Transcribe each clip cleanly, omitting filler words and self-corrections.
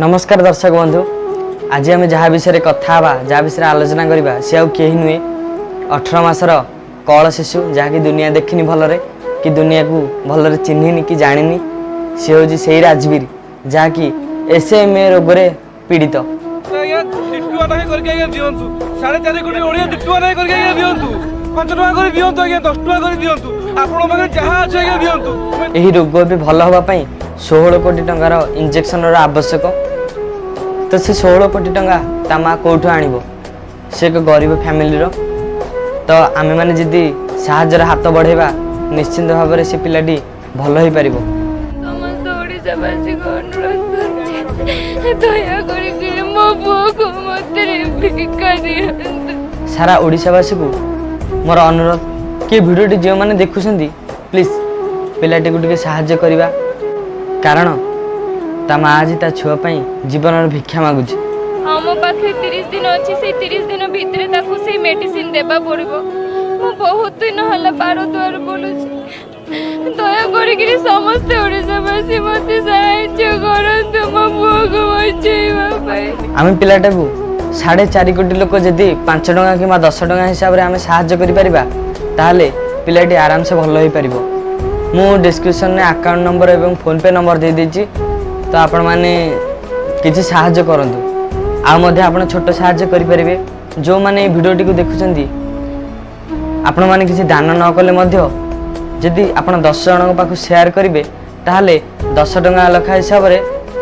ନମସ୍କାର ଦର୍ଶକ ବନ୍ଧୁ, ଆଜି ଆମେ ଯାହା ବିଷୟରେ କଥା ହେବା, ଯାହା ବିଷୟରେ ଆଲୋଚନା କରିବା, ସେ ଆଉ କେହି ନୁହେଁ, 18 ମାସର କଅଁଳ ଶିଶୁ, ଯାହାକି ଦୁନିଆ ଦେଖିନି ଭଲରେ କି ଦୁନିଆକୁ ଭଲରେ ଚିହ୍ନିନି କି ଜାଣିନି। ସେ ହେଉଛି ସେଇ ରାଜବୀର, ଯାହାକି SMA ରୋଗରେ ପୀଡ଼ିତ। ଆଜ୍ଞା, 2 ଟଙ୍କା ନାହିଁ କରିକି ଆଜ୍ଞା ଦିଅନ୍ତୁ। 4.5 କୋଟି ଓଡ଼ିଆ, 2 ଟଙ୍କା ନାହିଁ କରିକି ଆଜ୍ଞା ଦିଅନ୍ତୁ। 5 ଟଙ୍କା କରି ଦିଅନ୍ତୁ ଆଜ୍ଞା, 10 ଟଙ୍କା କରି ଦିଅନ୍ତୁ। ଆପଣଙ୍କ ପାଖରେ ଯାହା ଅଛି ଆଜ୍ଞା ଦିଅନ୍ତୁ। ଏହି ରୋଗ ଏବେ ଭଲ ହେବା ପାଇଁ 16 କୋଟି ଟଙ୍କାର ଇଞ୍ଜେକ୍ସନର ଆବଶ୍ୟକ। ତ ସେ 16 କୋଟି ଟଙ୍କା ତା ମା କେଉଁଠୁ ଆଣିବ? ସେ ଏକ ଗରିବ ଫ୍ୟାମିଲିର। ତ ଆମେମାନେ ଯଦି ସାହାଯ୍ୟର ହାତ ବଢ଼େଇବା, ନିଶ୍ଚିନ୍ତ ଭାବରେ ସେ ପିଲାଟି ଭଲ ହେଇପାରିବ। ସମସ୍ତ ଓଡ଼ିଶାବାସୀକୁ ଅନୁରୋଧ କରୁଛି, ଦୟା କରିକି ମୋ ପୁଅକୁ ମୋତେ ଭିକ୍ଷା ଦିଅନ୍ତୁ। ସାରା ଓଡ଼ିଶାବାସୀକୁ ମୋର ଅନୁରୋଧ କି ଭିଡ଼ିଓଟି ଯେଉଁମାନେ ଦେଖୁଛନ୍ତି, ପ୍ଲିଜ୍ ପିଲାଟିକୁ ଟିକେ ସାହାଯ୍ୟ କରିବା, କାରଣ ତା ମା ଆଜି ତା ଛୁଆ ପାଇଁ ଜୀବନର ଭିକ୍ଷା ମାଗୁଛି। ଆମ ପାଖରେ 30 ଦିନ ଅଛି। ସେଇ 30 ଦିନ ଭିତରେ ତାକୁ ସେଇ ମେଡିସିନ ଦେବା ପଡ଼ିବ। ମୁଁ ବହୁତ ଦିନ ହେଲା ବାର ଦୁଆର ବୁଲୁଛି। ଦୟା କରିକିରି ସମସ୍ତେ ଓଡ଼ିଶାବାସୀ ମୋତେ ସାହାଯ୍ୟ କରନ୍ତୁ ମୋ ପୁଅକୁ ବଞ୍ଚେଇବା ପାଇଁ। ଆମେ ପିଲାଟାକୁ 4.5 କୋଟି ଲୋକ ଯଦି 5 ଟଙ୍କା କିମ୍ବା 10 ଟଙ୍କା ହିସାବରେ ଆମେ ସାହାଯ୍ୟ କରିପାରିବା, ତାହେଲେ ପିଲାଟି ଆରାମସେ ଭଲ ହେଇପାରିବ। ମୁଁ ଡିସ୍କ୍ରିପସନରେ ଆକାଉଣ୍ଟ ନମ୍ବର ଏବଂ ଫୋନ୍ପେ ନମ୍ବର ଦେଇଦେଇଛି। ତ ଆପଣମାନେ କିଛି ସାହାଯ୍ୟ କରନ୍ତୁ। ଆଉ ମଧ୍ୟ ଆପଣ ଛୋଟ ସାହାଯ୍ୟ କରିପାରିବେ। ଯେଉଁମାନେ ଏଇ ଭିଡ଼ିଓଟିକୁ ଦେଖୁଛନ୍ତି, ଆପଣମାନେ କିଛି ଦାନ ନ କଲେ ମଧ୍ୟ ଯଦି ଆପଣ 10 ଜଣଙ୍କ ପାଖକୁ ସେୟାର କରିବେ, ତାହେଲେ 10 ଟଙ୍କା ଲେଖା ହିସାବରେ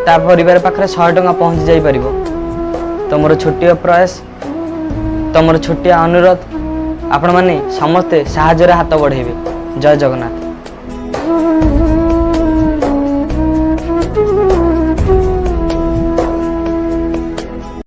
ତା ପରିବାର ପାଖରେ 100 ଟଙ୍କା ପହଞ୍ଚି ଯାଇପାରିବ। ତ ମୋର ଛୋଟିଆ ପ୍ରୟାସ, ତ ମୋର ଛୋଟିଆ ଅନୁରୋଧ, ଆପଣମାନେ ସମସ୍ତେ ସାହାଯ୍ୟରେ ହାତ ବଢ଼େଇବେ। ଜୟ ଜଗନ୍ନାଥ।